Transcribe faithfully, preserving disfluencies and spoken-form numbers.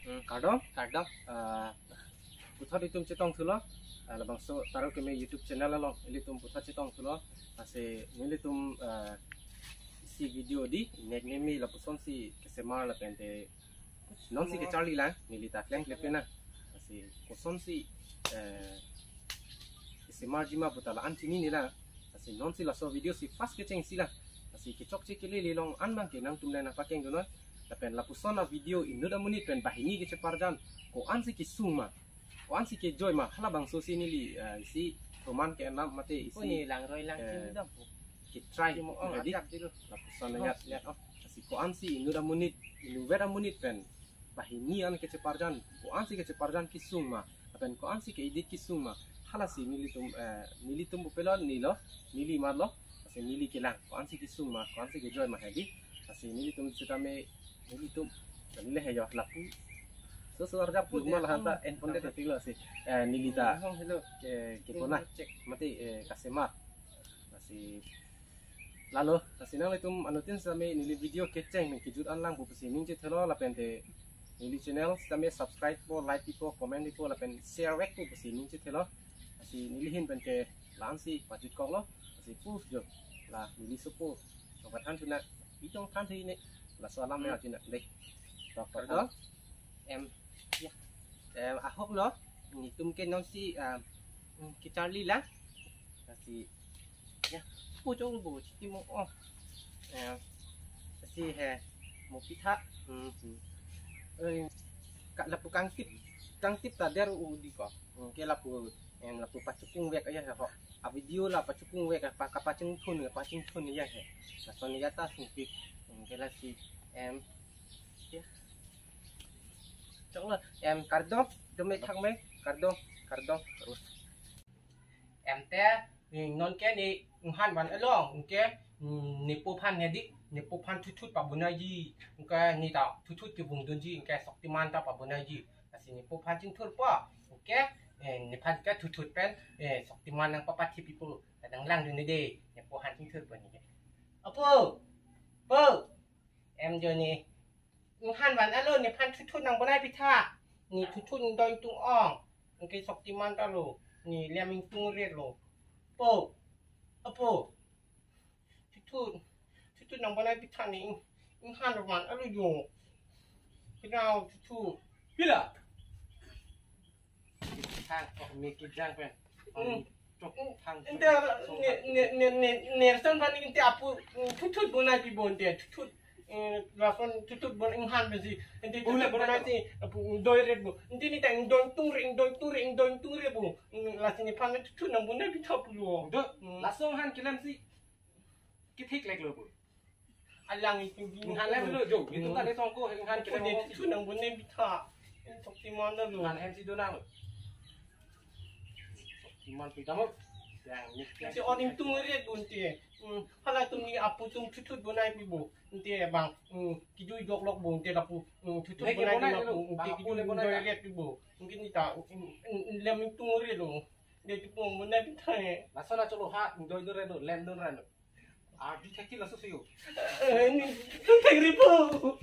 Hmm, kardom, kardom. Ah, puthot itum chetongthulo. Ah, labangso Taro Keme YouTube channel along ilitum puthot chetongthulo. Lasi nelitum, ah, isi video di, nek nemi lapusonsi kesemar lapente nonsi kecharli lang, neli ta klem klem pena. Lasi kosonsi, eh, kesemarji ma puta la-an chinine lang. Lasi nonsi laso video si first kechengsi lang. Lasi kechokche kelele along an abangke nangtum le nangpakengdunnon. Lapen lapuson a video inut amonit pen banghini kecheparjan ko-ansi kesung ma, ko-ansi kejoi ma, halabangso si neli, eh, isi proman ke-enam mate isi, Uni langroi lang eh, chini dam. Ketry Chimo ong ready. Ajak dulu. Lapuson Oh, lihat, lihat, oh. Lasi ko-ansi inut amonit, inutvet amonit pen banghini an kecheparjan, ko-ansi kecheparjan kesung ma, lapen ko-ansi ke-edit kesung ma, halasi nelitum, eh, nelitum pupelo nilo, neli marlo, lasi neli kelang, ko-ansi kesung ma, ko-ansi kejoi ma hedi, lasi nelitum sitame, nelitum, neli he yo lapu. So, so arja pu ma lahan ta, eh, pondet hati lo si, eh, neli ta, Hello, hello. Ke, ke pona, Check. Mati, eh, kasemat. Lasi lalo, lasi nanglitum anuttin sitame neli video kecheng pen kejut an lang pu pusi ning chethelo lapente neli channel sitame subscribe po, like pipo, comment pipo lapen share vek po pusi ning chethelo. Lasi neli ahin pen ke la-ansi pajutkoklo. Lasi pujo la neli sopo. Song pathan thuna, itong than thune. Laso alam ya Hmm. Thuna deh. Tok tok Pardon? Tok. Em, ya. Em, ahok lo. Netum ke nonsi, ah, mm, kecharli lang. Lasi ya, puchong bo, chiti mo, oh. Eh, si he, mo pitha, hmm, hmm. Eh, ka, lapu kangtip, kangtip ta der u di ko. Hmm, ke lapu, eh, lapu pachukung vek aja he ho. A video la pachukung vek, pa, kapachung thun, kapachung thun ya he. Lason ya ta sungpik. Hmm, ke lasi, em, ya. Chok lo, em, kardom, dome thak me, kardom, kardom, terus. Em te, ni non ke ni inghan van along, ke, mm, nepo aphan hedi, nepo aphan thuthut pabonaiji, ke ni ta thuthut kevungdunji, ke Shaktiman ta pabonaiji. Lasi nepo aphan chingthur po, ke, eh, nephan ke thuthut pen, eh, Shaktiman nangpapathi pipo, nang langdun dei, nepo aphan chingthur po ni ke. Apo, po, em jo ni, inghan van alo, nephan thuthut nangbonai pitha. Ni thuthut ingdoi ingtung ong. Anke Shaktiman ta lo. Ni lem ingtung ret lo. Po. Apo. Thuthut. Thuthut nangbonai pitha ni ing-, inghan van alo jo. Pinao thuthut. Pila. Thang, oh, mi kijang pen. Hmm. Chok, thang. Ente, ne, ne, ne, ne, nerson aphan ente apo, mm, thuthut bonai pipo ente, thuthut, eh, lason thuthut bon inghan pensi. Ente Bonai, thuthut bonai bonai si, apo, mm, doi ret bo. Ente ni ta ingdoi ingtung ret, ingdoi ingtung ret, ingdoi ingtung ret bo. Mm, lasi nephan thuthut nangbonai pitha pulo. Do, Hmm. Laso inghan kelemsi. Kethik lek lo bo. Alang ingtung di. Inghan lem lo jo. Itu kan isong ko inghan Apo kena ne ko. Thuthut nangbonai pitha. Shaktiman ta lo. Inghan hem si do nang. Shaktiman pi damo. Yang ni. Si on ingtung ret bo ente. Hmm, halatum ni apo atum thuthut bonai pipo. Ente bang, hmm, kejui jok lok bo ente lapu. Hmm, thuthut Nek bonai bonai pipo. Lo. Ente bang apo kejui le bonai doi ka. Ret pipo. Mungkin ita, hmm, hmm, lem ingtung ret lo. Dia tu pun bonai pitha ni. Laso na cholo ha, doi doi ret lo, lem doi ret lo. Arju thekji laso si yo. Eh, ni, thek ripo.